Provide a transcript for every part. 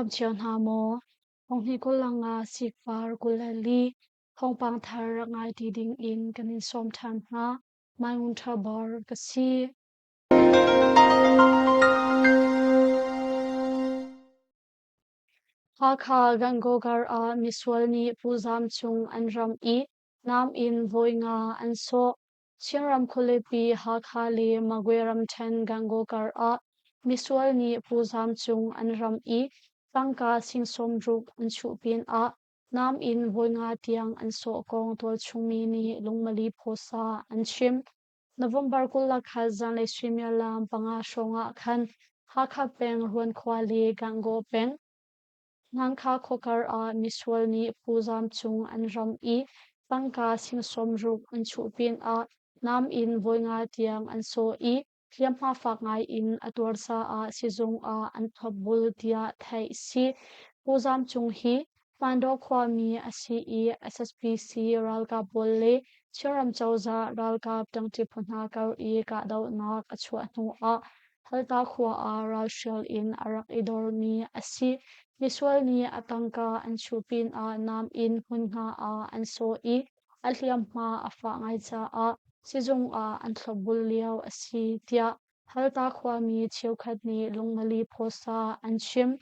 Nan dam cio hna maw? Thonghnih 25 sikvar 24 thawngpang thar rak ngai ti ding in kan in sawm ṭhan hna. Mai Ngun Ṭha Bor ka si. Hakha Gangaw kar ah misual nih Pu Zam Cung an ram i nam in vawi nga an sawh. Chinram khualipi Hakha le Magwe ramṭhen Gangaw kar ah misual nih Pu Zam Cung an ram i tangka sing 60 an chuh pinah nam in vawi nga tiang an sawh kong tualchung mi nih lungmali phawsa an chim. November 21 zanlei suimilam 5 hrawng ah khan Hakha peng Ruankhua le Gangaw peng Ngangkha khuakar ah misual nih Pu Zam Cung an ram i tangka sing 60 an chuh pinah nam in vawi nga tiang an sawh i hliamhma fak ngai in a tuar caah sizung ah an thlopbul tiah theih a si. Pu Zam Cung hi Pandaw khuami a si i SSPC ralkap pawl le Chinram cozah ralkap ṭangṭi phu hna kar i kahdohnak a chuah hnu ah Halta khua ah ralhrial in a rak i dormi a si. Misual nih a tangka an chuh pinah nam in hmunhma ah an sawh i a hliamhma a fah ngai caah sizung ah an thlopbul lio a si tiah Halta khuami cheukhat nih lungmali phawsa an chim.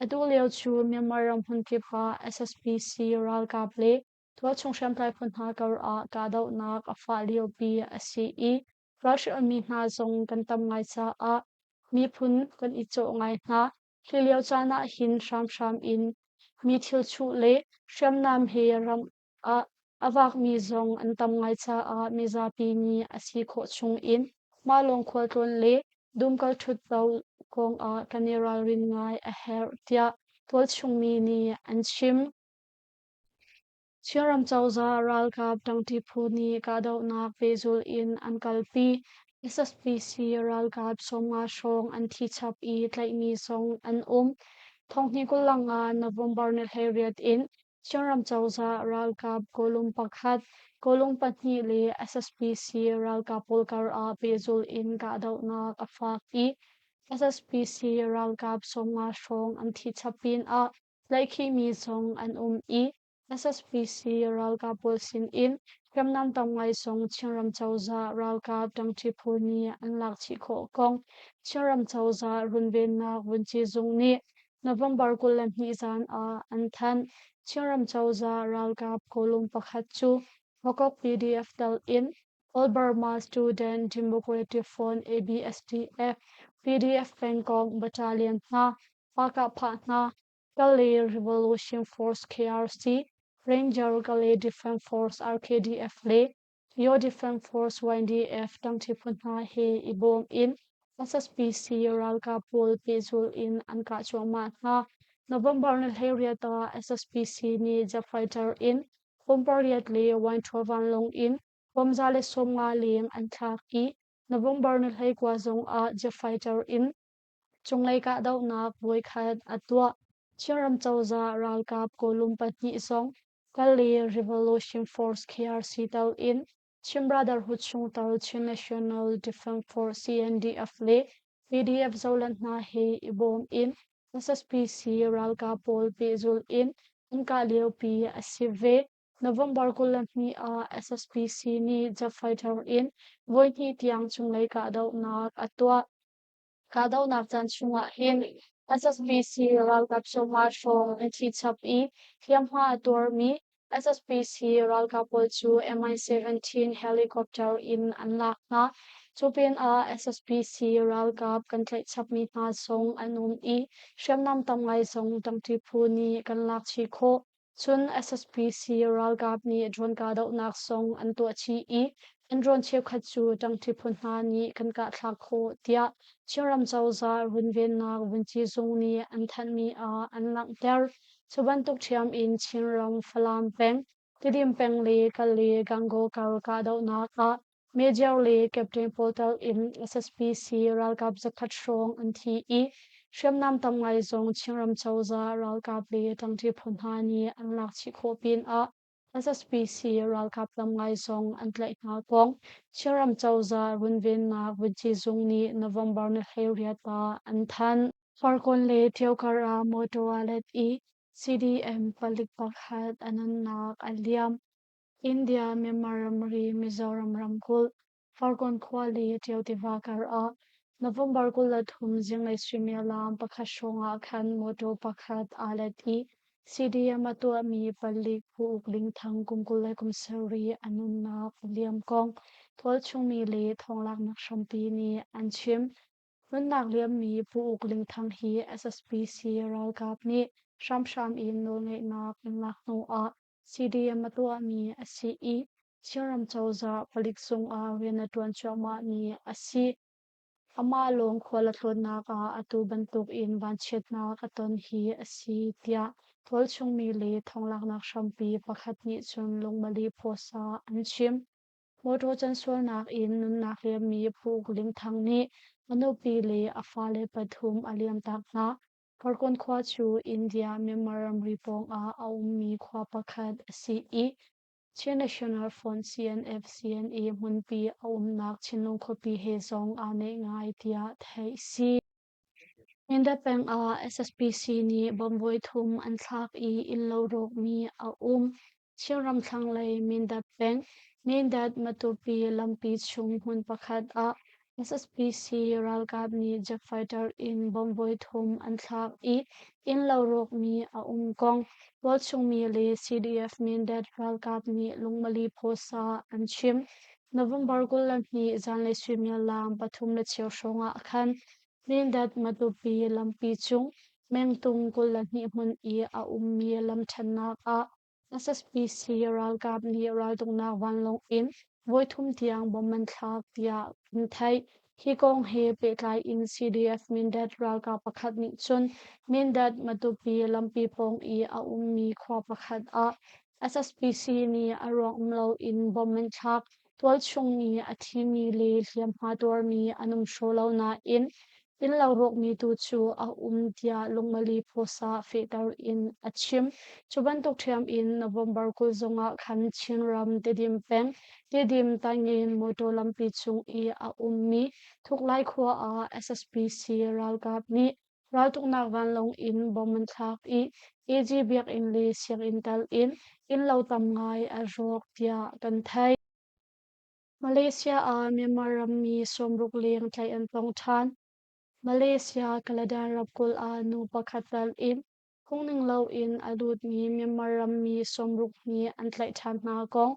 Atu lio cu Myanmar ram hmunkip ah SSPC ralkap le tualchung hriamtlai phu hna kar ah kahdohnak a fah liopi a si i ralhrialmi hna zong kan tam ngai caah miphun kan i cawh ngai hna. Hi lio caan ah hin hramhram in mi thil chuh le hriamnam he ram ah a vakmi zong an tam ngai caah mizapi nih a si khawh chung in mah lawng khualtlawn le dumkal ṭhutto kong ah kan i ralrin ngai a herh tiah tualchungmi nih an chim. Chinram cozah ralkap ṭangṭi phu nih kahdohnak pehzulh in an kalpi. SSPC ralkap 50 hrawng an thi chap i tlaihmi zong an um. Thonghnih 25 November ni 18 in Chinram cozah ralkap kawlum pakhat, kawlung pahnih le SSPC ralkap pawl kar ah pehzulh in kahdohnak a fak i SSPC ralkap 50 hrawng an thi chap pinah Tlaihkhihmi zong an um i SSPC ralkap pawl sinin hriamnam tam ngai zong Chinram cozah ralkap ṭangṭi phu nih an lak chih khawh kong Chinram cozah runvennak vunci zung nih November 22 zan ah an thanh. Chinram cozah ralkap kawlung pakhat cu Mokok PDF tal in All Burma Student Democratic Front ABSDF, PDF pengkomh battalion hna Pakah phah hna, Kale Revolution Force KRC, Ranger Kale Defense Force RKDF le Yo Defense Force YDF ṭangṭi phu hna he i bawm in SSPC ralkap pawl pehzulh in an kah cuahmah hna. November ni 18 ah SSPC nih jet fighter in bomb pariat le Y-12 vanlawng in bomb 150 leng an thlak i November ni 19 zong ah jet fighter in Cunglei kahdohnak voikhat a tuah. Chinram cozah ralkap kawlum pahnih zong Kale Revolution Force KRC tel in Chin Brotherhood chungtel Chin National Defense Force CNDF le PDF Zoland hna he i bawm in SSPC ralkap pawl pehzulh in an kah liopi a si ve. November 22 ah SSPC nih jet fighter in voihnih tiang cunglei kahdohnak a tuah. Kahdohnak caan chungah hin SSPC ralkap 50 hrawng an thi chap i hliamhma a tuarmi SSPC ralkap pawl cu Mi-17 helicopter in an lak hna. Cu pinah SSPC ralkap kan tlaih chapmi hna zong an um i hriamnam tam ngai zong ṭangṭi phu nih kan lak chih khawh. Cun SSPC ralkap nih drone kahdohnak zong an tuah chih i an drone cheukhat cu ṭangṭi phu hna nih kan kahthlak khawh tiah Chinram cozah runvennak vunci zung nih an thanhmi ah an langhter. Cu bantuk ṭhiam in Chinram Falam peng, Tidim peng le Kale Gangaw kar kahdohnak ah Major le Captain pawl tel in SSPC ralkap 100 hrawng an thi i hriamnam tam ngai zong Chinram cozah ralkap le ṭangṭi phu hna nih an lak chih khawh pinah SSPC ralkap tam ngai zong an tlaih hna kong Chinram cozah runvennak vunci zung nih November ni 18 ah an thanh. Farkawn le Ṭio kar ah mawṭaw aa let i CDM palik pakhat a nunnak a liam. India Myanmar ramri Mizoram ramkulh Farkawn khua le Ṭio tiva kar ah November 23 zinglei suimilam pakhat hrawng ah khan mawṭaw pakhat aa let i CDM a tuahmi palik Pu Uk Ling Thang kum 27 a nunnak a liam kong tualchungmi le thawnglaknak hrampi nih an chim. Nunnak liammi Pu Uk Ling Thang hi SSPC ralkap nih hramhram in nawlngeihnak an lak hnuah CDM a tuahmi a si i Chinram cozah palik zung ah rian a ṭuan cuahmahmi a si. Amah lawng khual a tlawnnak ah atu bantukin vanchiatnak a ton hi a si, tiah tualchungmi le thawnglaknak hrampi pakhat nih cun Lungmali Post ah an chim. Mawṭaw cansualnak in nunnak liammi Pu Uk Ling Thang nih a nupi le a fale pathum a liamtak hna. Farkawn khua cu India Myanmar ramri pawngah a ummi khua pakhat a si i Chin National Front CNF CNA hmunpi a umnak Chinlung khuapi he zong aa naih ngai tiah theih a si. Mindat peng ah SSPC nih bomb voithum an thlak i innlo rawkmi a um. Chinram thlanglei Mindat peng, Mindat-Matupi lampi chung hmun pakhat ah SSPC ralkap nih jet fighter in bomb voithum an thlak i innlo rawkmi a um kong tualchungmi le CDF Mindat ralkap nih lungmali pawsa an chim. November 22 zanlei suimilam 3:15 hrawng ah khan Mindat Matupi lampi cung mengtung 22 hmun i a ummi lamṭhennak ah SSPC ralkap nih raltuknak vanlawng in voithum tiang bomb an thlak tiah kan theih. Hi kong he pehtlai in CDF Mindat ralkap pakhat nih cun Mindat Matupi lampi pawng i a ummi khua pakhat ah SSPC nih a ruang um loin bomb an thlak. Tualchung mi a thimi le hliamhma tuarmi an um hraw lo nain innlo rawkmi tu cu a um tiah Lungmali Pawsa fehter in a chim. Cu bantuk ṭhiam in November 20 zongah khan Chinram Tedim peng Tedim Taingen motor lampi cung i a ummi Thuklai khua ah SSPC ralkap nih Raltuknak vanlawng in bomb an thlak i AG biakinn le sianginn tal in innlo tam ngai a rawk tiah kan theih. Malaysia ah Myanmar rammi 60 leng tlaih an tong ṭhan. Malaysia Kaladan ramkulh ah nu pakhat tal in phungning loin a lutmi Myanmar rammi 60 nih an tlaih ṭhan hna kong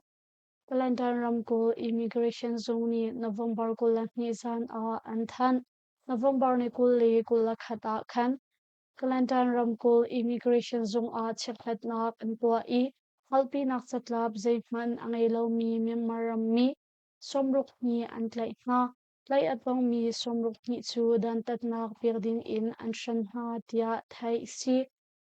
Kelantan ramkulh Immigration zung nih November 22 zan ah an thanh. November ni 20 le 21 ah khan Kelantan ramkulh Immigration zung ah chekhlatnak an tuah i hngalhpinak catlap zeihmanh a ngei lomi Myanmar rammi 62 an tlaih hna. Tlaih a tongmi 62 cu dantatnak pek ding in an hren hna tiah theih a si.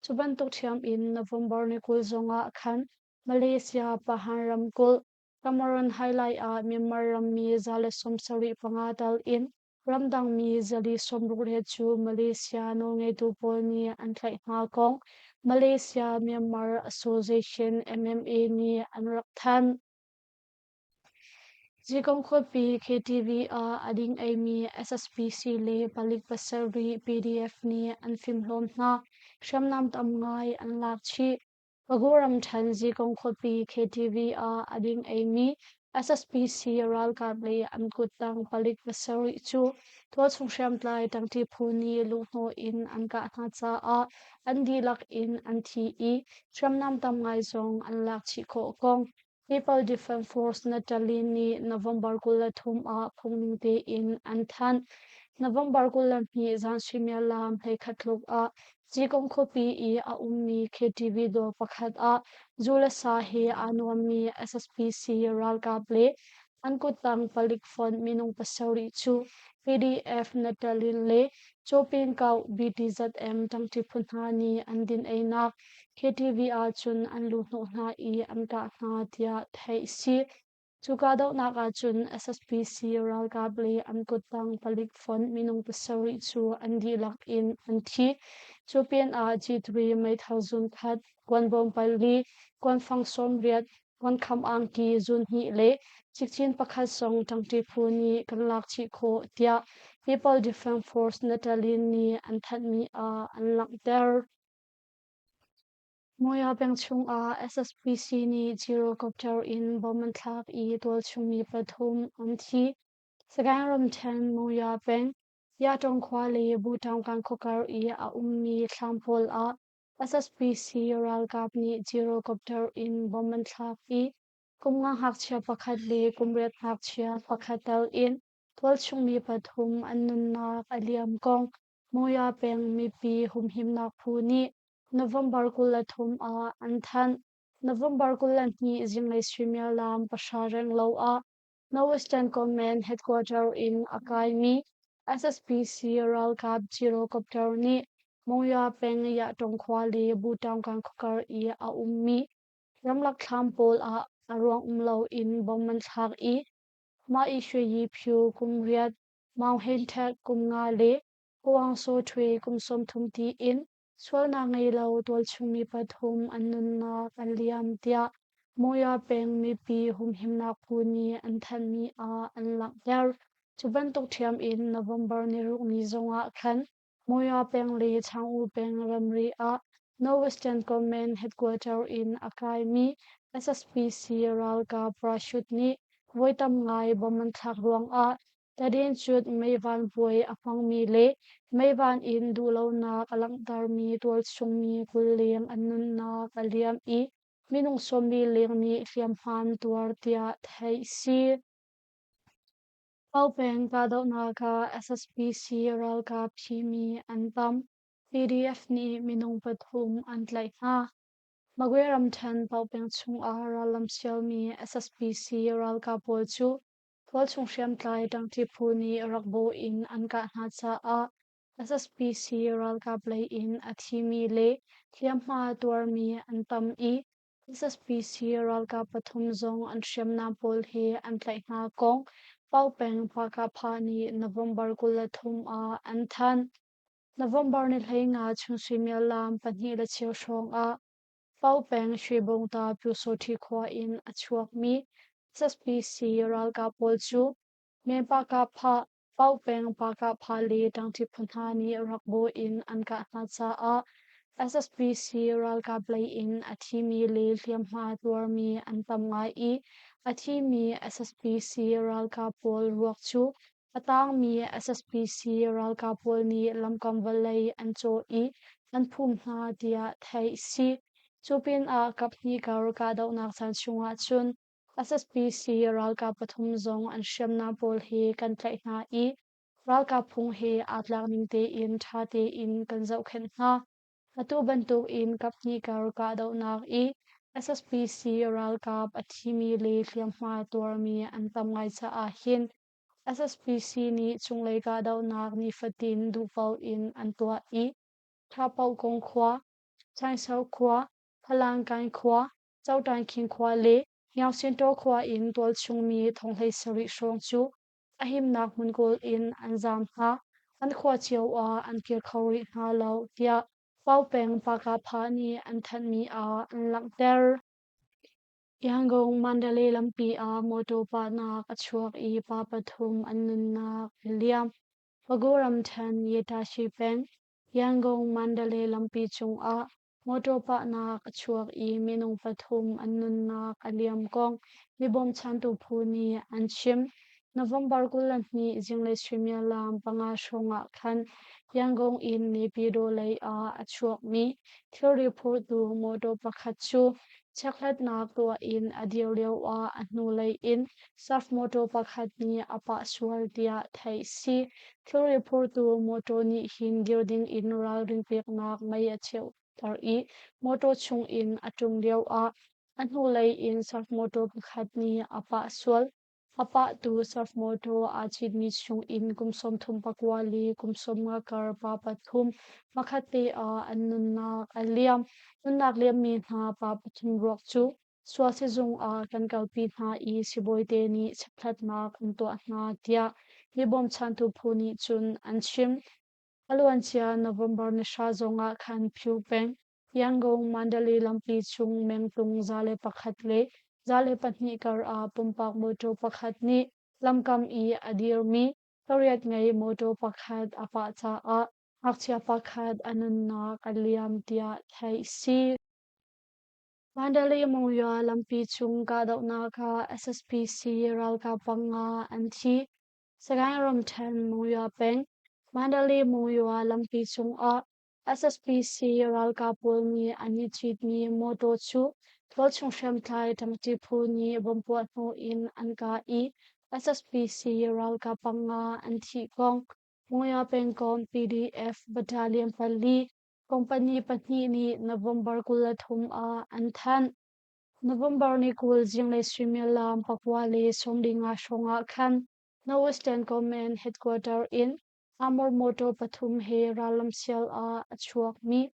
Cu bantuk ṭhiam in November ni 20 zongah khan Malaysia Pahang ramkulh Cameron Highlight ah Myanmar rammi 175 tal in ramdangmi 468 cu Malaysia nawlngeitu pawl nih an tlaih hna kong Malaysia Myanmar Association MMA nih an rak thanh. Zikong khuapi KTV ah a ding eimi SSPC le palik pasarih PDF nih an fimhlawm hna. Hriamnam tam ngai an lak chih. Pagu ramṭhen Zikong khuapi KTV ah a ding eimi SSPC ralkap le an kuttang palik pasarih cu tualchung hriamtlai ṭangṭi phu nih luhhnawh in an kah hna caah an dihlak in an thi i hriamnam tam ngai zong an lak chih khawh kong People Defense Force Natalie nih November 23 ah phungning tein an thanh. November 22 zan suimilam 11 tluk ah Cikong khuapi i a ummi KTV dawr pakhat ah zu le sa he aa nuammi SSPC ralkap le an kuttang palik fonh minung pasarih cu PDF Natalie le Cawpin-Kauh BTZM ṭangṭi phu hna nih an din einak KTV ah cun an luhhnawh hna i an kah hna tiah theih a si. Cu kahdohnak ah cun SSPC ralkap le an kuttang palik fonh minung pasarih cu an dihlak in an thi. Cu pinah G3 meithal zun khat, kuanbawm pali, kuanfang 80, Wankham angki zunhnih le cikcin pakhat zong ṭangṭi phu nih kan lak chih khawh, tiah People Defence Force Nataline nih an thanhmi ah an langhter. Mawia peng chungah SSPC nih gyrocopter in bomb an thlak i tualchung mi pathum an thi. Sagaing ramṭhen Mawia peng Yatong khua le Butawng khuakar i a ummi thlam pawl ah SSPC ralkap nih gyrocopter in bomb an thlak i kum nga ngakchia pakhat le kum riat ngakchia pakhat tel in tualchung mi pathum an nunnak a liam kong Mawia peng mipi humhimnak phu nih November 23 ah an thanh. November 22 zinglei suimilam 9 renglo ah Northwestern Command Headquarter in a kaimi SSPC ralkap gyrocopter nih Monywa peng Yahtong khua le Butaungkan khuakar i a ummi ramlak thlam pawl ah a ruang um loin bomb an thlak i mah i Shwe Phyu kum riat, Maung Hein Htet kum nga le Huang Saw Htwe kum 30 tiin Sualnak ngei lo tualchung mi pathum an nunnak an liam tiah Mawya peng mipi humhimnak phu nih an thanhmi ah an langhter. Cu bantuk ṭhiam in November niruk ni zongah khan Mawya peng le Chang-U peng ramri ah Northwestern Command Headquarter in a kaimi SSPC ralkap parachute nih voi tam ngai bomb an thlak ruangah Tadincut meivan puai a hmangmi le meivan in duhlonak a langhtermi tualchung mi 20 leng an nunnak a liam i minung 40 leng nih hliamhma an tuar tiah theih si. Paopeng kahdohnak ah SSPC ralkap thimi an tam. PDF nih minung pathum an tlaih hna. Magwe ramṭhen Paopeng chungah rallam sialmi SSPC ralkap pawl cu Tualchung hriamtlai ṭangṭi phu nih rak bawh in an kah hna caah SSPC ralkap lei in a thimi le hliamhma tuarmi an tam i SSPC ralkap pathum zong an hriamnam pawl he an tlaih hna kong Paopeng Pahkahphah nih November 23 ah an thanh. November ni 15 chung suimilam 2:15 hrawng ah Paopeng Shwebongta Pyusawhti khua in a chuakmi SSPC ralkap pawl cu Menpakahphah, Paopeng Pakahphah le ṭangṭi phu hna nih rak bawh in an kah hna caah SSPC ralkap lei in a thimi le hliamhma tuarmi an tam ngai i a thimi SSPC ralkap pawl ruak cu A tangmi SSPC ralkap pawl nih lamkam vawlei an cawh i an phum hna tiah theih si. Cu pinah kaphnih kar kahdohnak caan chungah cun SSPC ralkap pathum zong an hriamnam pawl he kan tlaih hna i ralkap phung he aa tlak ning tein ṭha tein kan zohkhenh hna. Atu bantukin kaphnih kar kahdohnak i SSPC ralkap a thimi le hliamhma tuarmi an tam ngai caah hin SSPC nih cunglei kahdohnak nifatin duhpaoh in an tuah i Thapaukong khua, Chainso khua, Phalangkaing khua, Cotaingkhing khua le Ngiaungsintaw khua in tualchung mi 17,000 hrawng cu a himnak hmun kawl in an zaam hna. An khua cio ah an kir kho rih hna lo, tiah Paopeng Pakapha nih an thanhmi ah an langhter. Yangon Mandalay lampi ah mawtaw pahnak a chuak i pa pathum an nunnak a liam. Pago ramṭhen Yetashi peng, Yangon Mandalay lampi cungah mawtaw pahnak a chuak i minung pathum an nunnak a liam kong mi bawmchantu phu nih an chim. November 22 zinglei suimilam 5 hrawngah khan Yangon in Naypyidaw lei ah a chuakmi thilri phurtu mawtaw pakhat cu Chekhlatnak tuah in a dir lioah a hnulei in surf mawtaw pakhat nih a pah sual tiah theih si. Thilri phurtu mawtaw nih hin dir ding in ralrin peknak mei a cheuter i mawtaw chung in a ṭum lioah a hnulei in surf mawtaw pakhat nih a pah sual. A pahtu surf mawtaw aa citmi chung in kum 39 le kum 50 kar pa pathum hmakhatte ah an nunnak a liam. Nunnak liammi hna pa pathum ruak cu sual sizung ah kan kalpi hna i sibawite nih chekhlatnak an tuah hna, tiah mi bawmchantu phu nih cun an chim. A luancia November ni 10 zongah khan Phyu peng, Yangon Mandalay lampi chung mengtung 101 le 2:02 kar ah pumpak mawṭaw pakhat nih lamkam i a dirmi pariat ngei mawṭaw pakhat a pah caah ngakchia pakhat a nunnak a liam tiah theih si. Mandalay Monywa lampi cung kahdohnak ah SSPC ralkap panga an thi. Sagaing ramṭhen Monywa peng Mandalay Monywa lampi cungah SSPC ralkap pawl nih an i citmi mawṭaw cu tualchung hriamtlai ṭangṭi phu nih bomb puahhnawh in an kah i SSPC ralkap panga an thih kong Monywa pengkomh PDF Battalion pali company pahnih nih November 23 ah an thanh. November ni 20 zinglei suimilam 9:45 hrawng ah khan Northwestern Command Headquarter in armor motor pathum he rallam sial ah a chuakmi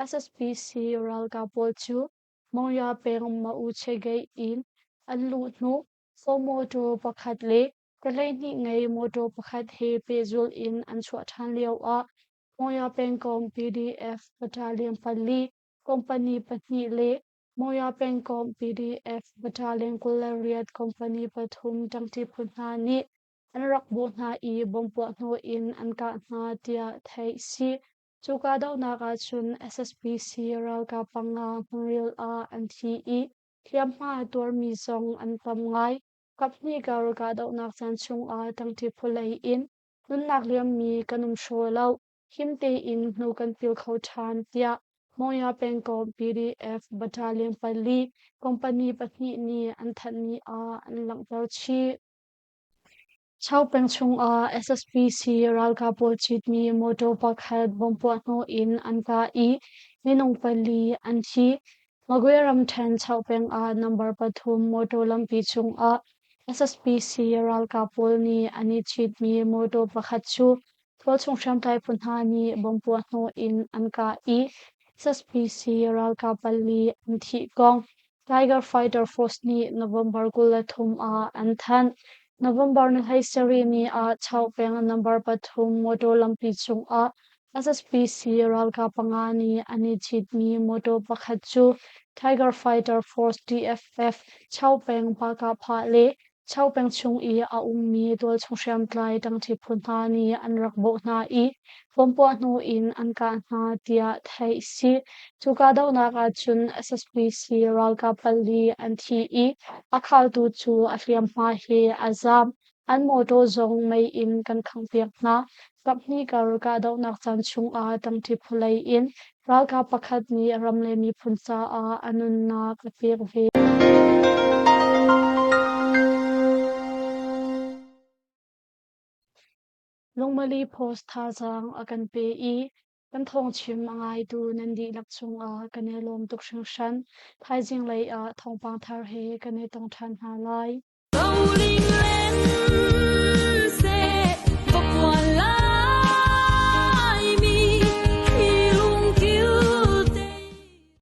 SSPC ralkap pawl cu Monywa peng Mauche Gate in an luh hnu four motor pakhat le ke 12 ngei motor pakhat he pehzulh in an chuah ṭhan lioah Monywa pengkomh PDF Battalion pali company pahnih le Monywa pengkomh PDF Battalion 28 company pathum ṭangṭi phu hna nih an rak bawh hna i bomb puahhnawh in an kah hna tiah theih si. Cu kahdohnak ahcun SSPC ralkap panga hmunril ah an thi i hliamhma tuarmi zong an tam ngai. Kaphnih kar kahdohnak caan chungah ṭangṭi phu lei in nunnak liammi kan um hraw lo, him tein hnu kan pil kho ṭhan tiah Monywa pengkomh PDF Battalion pali company pahnih nih an thanhmi ah an langhter chih. Chau peng chungah SSPC ralkap pawl citmi mawṭaw pakhat bomb puahhnawh in an kah i minung pali an thi. Magwe ramṭhen Chau peng ah number pathum mawṭaw lampi cungah SSPC ralkap pawl nih an i citmi mawṭaw pakhat cu tualchung hriamtlai phu hna nih bomb puahhnawh in an kah i SSPC ralkap pali an thih kong Tiger Fighter Force nih November 23 ah an thanh. November ni 17 ni ah Chau peng number pathum motor lampi cungah SSPC ralkap panga nih an i citmi motor pakhat cu Tiger Fighter Force TFF Chau peng Pakahphah le Chau peng chung i a ummi tualchung hriamtlai ṭangṭi phu hna nih an rak bawh hna i bomb-puah hnu in an kah hna tiah theih a si. Cu kahdohnak ahcun SSPC ralkap pali an thi i a khaltu cu a hliamhma he a zaam. An mawṭaw zong mei in kan khanghpiak hna. Kaphnih kar kahdohnak caan chungah ṭangṭi phu lei in ralkap pakhat nih ram le miphun caah a nunnak a pek ve. Lungmali Post thazaang a kan pe i kan thawngchim a ngaitu nan dihlak cungah kan i lawm tuk hringhran. Thaizing lei ah thawngpang thar he kan i tong ṭhan hna lai.